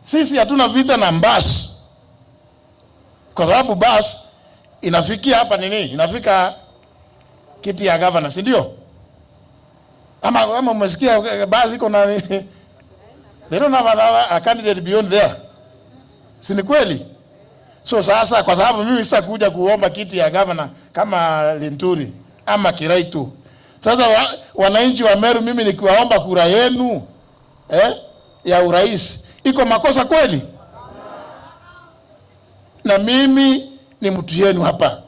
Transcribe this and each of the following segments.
Sisi hatuna vita na basi, kwa sababu basi inafikia hapa nini, inafika kiti ya governor, si ndio? Ama umesikia basi iko na they don't have another a candidate beyond there, si ni kweli? So sasa, kwa sababu mimi sitakuja kuomba kiti ya governor kama Linturi ama Kiraitu. Sasa wananchi wa Meru, mimi nikiwaomba kura yenu ya urais, iko makosa kweli? Na mimi ni mtu yenu hapa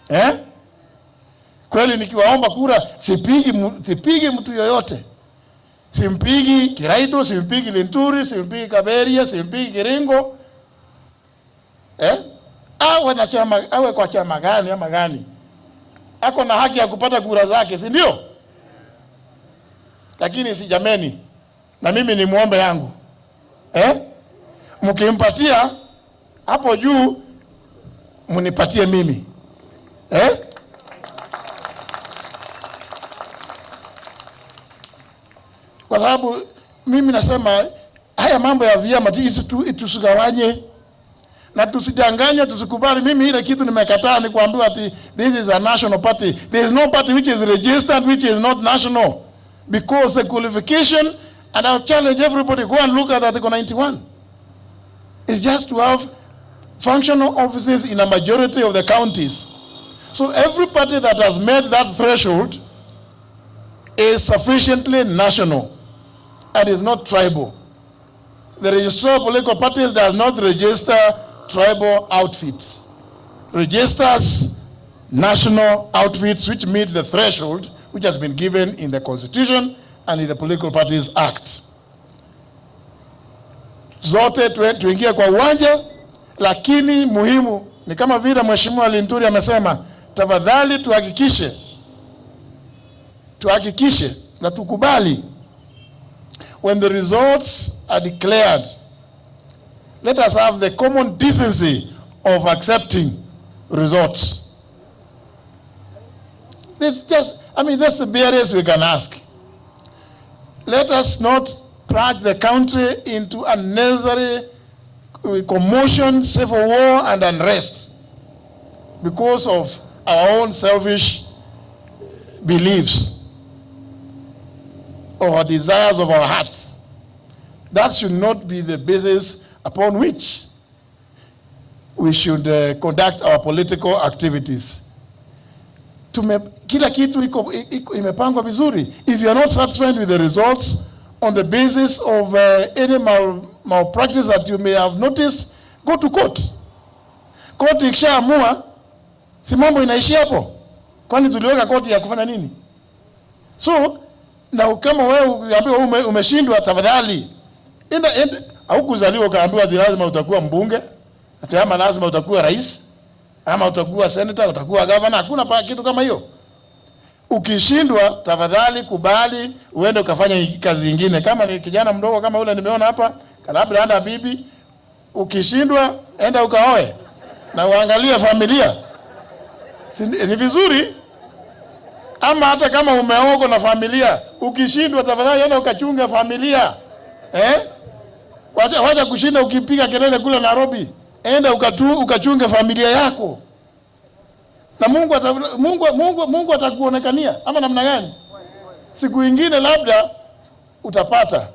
eh? Kweli nikiwaomba kura sipigi mtu yoyote, simpigi Kiraitu, simpigi Linturi, simpigi Kaberia, simpigi Kiringo eh? Awe na chama, awe kwa chama gani ama gani, ako na haki ya kupata kura zake, si ndio? Lakini si jameni, na mimi ni muombe yangu eh? Mkimpatia hapo juu mnipatie mimi eh? Kwa sababu mimi nasema haya mambo ya vyama tusigawanye na tusidanganye, tusikubali. Mimi ile kitu nimekataa ni kuambiwa ati this is a national party. There is no party which is registered which is not national, because the qualification, and I'll challenge everybody, go and look at Article 91. It's just to have functional offices in a majority of the counties. So every party that has met that threshold is sufficiently national and is not tribal. The registrar of political parties does not register tribal outfits. Registers national outfits which meet the threshold which has been given in the Constitution and in the Political Parties Act. Zote tuingie kwa uwanja, lakini muhimu ni kama vile Mheshimiwa Linturi amesema, tafadhali tuhakikishe na tukubali when the results are declared, let us have the common decency of accepting results. It's just, I mean, that's the barest we can ask. Let us not plunge the country into unnecessary commotion, civil war, and unrest because of our own selfish beliefs or desires of our hearts. That should not be the basis upon which we should conduct our political activities. Kila kitu iko imepangwa vizuri. If you are not satisfied with the results on the basis of any malpractice that you may have noticed, go to court. Court ikishaamua, si mambo inaishia hapo? Kwani tuliweka court ya kufanya nini? So, na kama wewe ukiambiwa umeshindwa, tafadhali enda, haukuzaliwa ukaambiwa ati lazima utakuwa mbunge, ati ama lazima utakuwa rais, ama utakuwa senator, utakuwa governor. Hakuna kitu kama hiyo. Ukishindwa, tafadhali kubali uende ukafanya kazi nyingine. Kama ni kijana mdogo kama yule nimeona hapa, labda hana bibi, ukishindwa enda ukaoe na uangalie familia. Si ni vizuri? Ama hata kama umeoa na familia, ukishindwa tafadhali enda ukachunge familia. Wacha kushinda ukipiga kelele kule Nairobi. Enda ukachunge familia yako. Na Mungu atakuonekania ama namna gani? Siku ingine labda utapata.